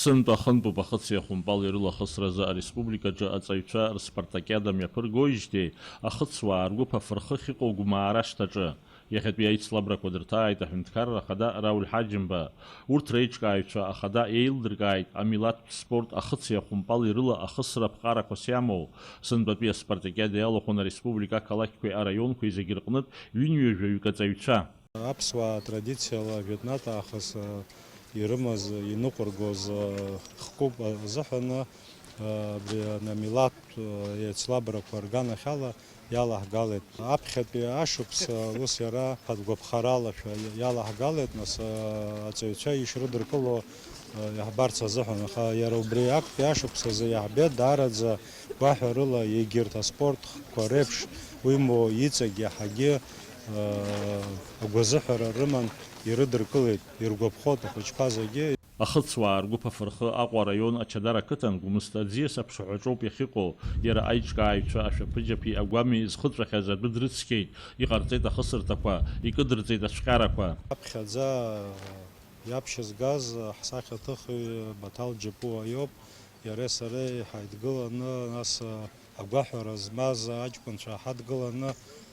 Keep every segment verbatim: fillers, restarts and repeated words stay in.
Сынтәа ахынтәуп ахыци ахәымпали рылахысразы ареспубликаҿы аҵаҩцәа рспартакиада мҩаԥыргоижьҭеи ахыцуаа ргәыԥ афырхы ахьыҟоу Гәмаа рашҭаҿы. Иахьатәи аицлабрақәа дырҭааит аҳәынҭқарра ахада Рауль Ҳаџьымба. Урҭ реиҿкааҩцәа ахада еилдыркааит амилаҭтә спорт ахыци ахәымпали рыла ахысра ԥҟарақәас иамоу. Сынтәатәи аспартакиада иалахәын ареспублика ақалақьқәеи араионқәеи зегьы рҟнытә ҩынҩажәаҩык аҵаҩцәа. Аԥсуаа традициала жәытәнатә аахыс, а, ирымаз, иныҟәыргоз, а, хкуп азыҳәаны, а, абри амилаҭтә, а, еицлабрақәа рганахьала иалаҳгалеит. Аԥхьатәи ашықәс, а, ус иара ҳадгәаԥхаралашәа иалаҳгалеит, нас, а, аҵаҩцәа ишрыдыркыло, а, иаҳбарц азыҳәан. Аха иара убри актәи ашықәс азы иаҳбеит даараӡа гәаҳәарыла егьырҭ аспорт хкқәа реиԥш уимоу иҵегь иаҳагьы агәазыҳәара рыман ирыдыркылеит, иргәаԥхоит ахәыҷқәа зегьы. Ахыцуаа ргәыԥ афырхы Аҟәа араион Ачадара ақыҭан Гәымсҭа аӡиас аԥшаҳәаҿоуп иахьыҟоу, иара аиҿкааҩцәа ашәаԥыџьаԥи агәами зхыҵәахьаз адәы дрыцқьеит, иҟарҵеит ахысырҭақәа, икыдырҵеит ацәҟьарақәа. Аԥхьаӡа иаԥшьызгаз ҳсахьаҭыхҩы Баҭал Џьапуа иоуп. Иареи сареи ҳаидгыланы, нас, агәаҳәара змаз аҷкәынцәа ҳадгыланы,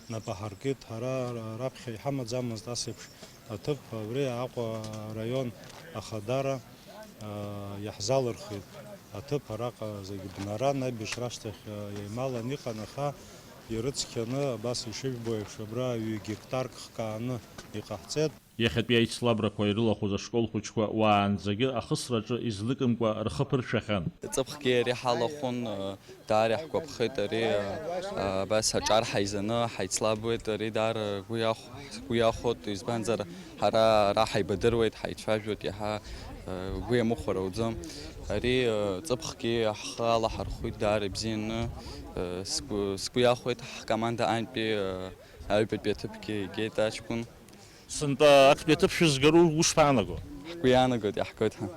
нап аҳаркит. Ҳара раԥхьа иҳамаӡамызт ас еиԥш аҭыԥ, абри Аҟәа араион ахадара, иаҳзалырхит аҭыԥ. Араҟа зегь бнаран, аибашьра ашьҭахь еималан иҟан, аха ирыцқьаны, абас ишыжәбо еиԥш, абра ҩ-гектарк хкааны иҟаҳҵеит. Иахьатәи аицлабрақәа ирылахәыз ашкол хәыҷқәа уаанӡагьы ахысраҿы излыкымкәа рхы ԥыршәахьан. Ҵыԥхгьы ари ҳалахәын, даара иаҳгәаԥхеит ари, абас аҿар ҳаизаны ҳаицлабуеит, ари даара гәы иахә-, гәы иахәоит, избанзар ҳара ара ҳаибадыруеит, ҳаицәажәоит, иаҳа гәы иамыхәар ауӡом. Ари ҵыԥхгьы ҳхы алаҳархәит даара ибзианы, сгәы, сгәы иахәеит, ҳкоманда антәи аҩбатәи аҭыԥгьы игеит аҷкәын. Сынтәа актәи аҭыԥ шәызгароу ушԥаанаго? Ҳгәы иаанагоит, иаҳгоит ҳәа.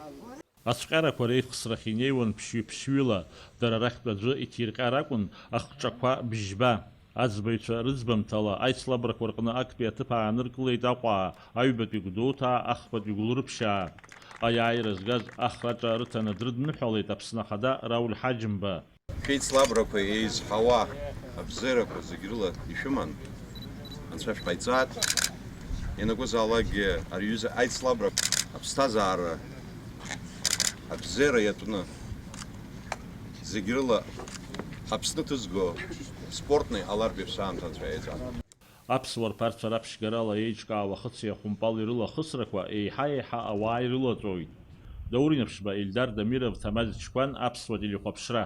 Ацәҟьарақәа реихсрахь инеиуан ԥшьҩы-ԥшьҩыла, дара рахьтә аӡәы иҭирҟьар акәын ахҿақәа бжьба. Аӡбаҩцәа рыӡбамҭала, аицлабрақәа рҟны актәи аҭыԥ ааныркылеит Аҟәаа, аҩбатәи Гәдоуҭаа, ахԥатәи Гәылрыԥшьаа. Аиааира згаз ахраҿа рыҭаны дрыдныҳәалеит Аԥсны Ахада Рауль Ҳаџьымба. Шәеицлабрақәа еизҳауа абзиарақәа зегь рыла ишәыман, Анцәа шәҟаиҵааит. Ианакәызаалакгьы ари аҩыза аицлабрақәа аԥсҭазаара абзиара иатәны, зегь рыла Аԥсны ҭызго спортни алартә иԥсаамҭа Анцәа иаиҵааит. Аԥсуа рԥарцәа раԥшьгарала еиҿкаау ахыци ахәымпали рылахысрақәа еиҳа-еиҳа ауаа ирылаҵәоит. Даур Инаԥшьба, Ельдар Дамиров, Ҭамаз Чқәан, Аԥсуа телехәаԥшра.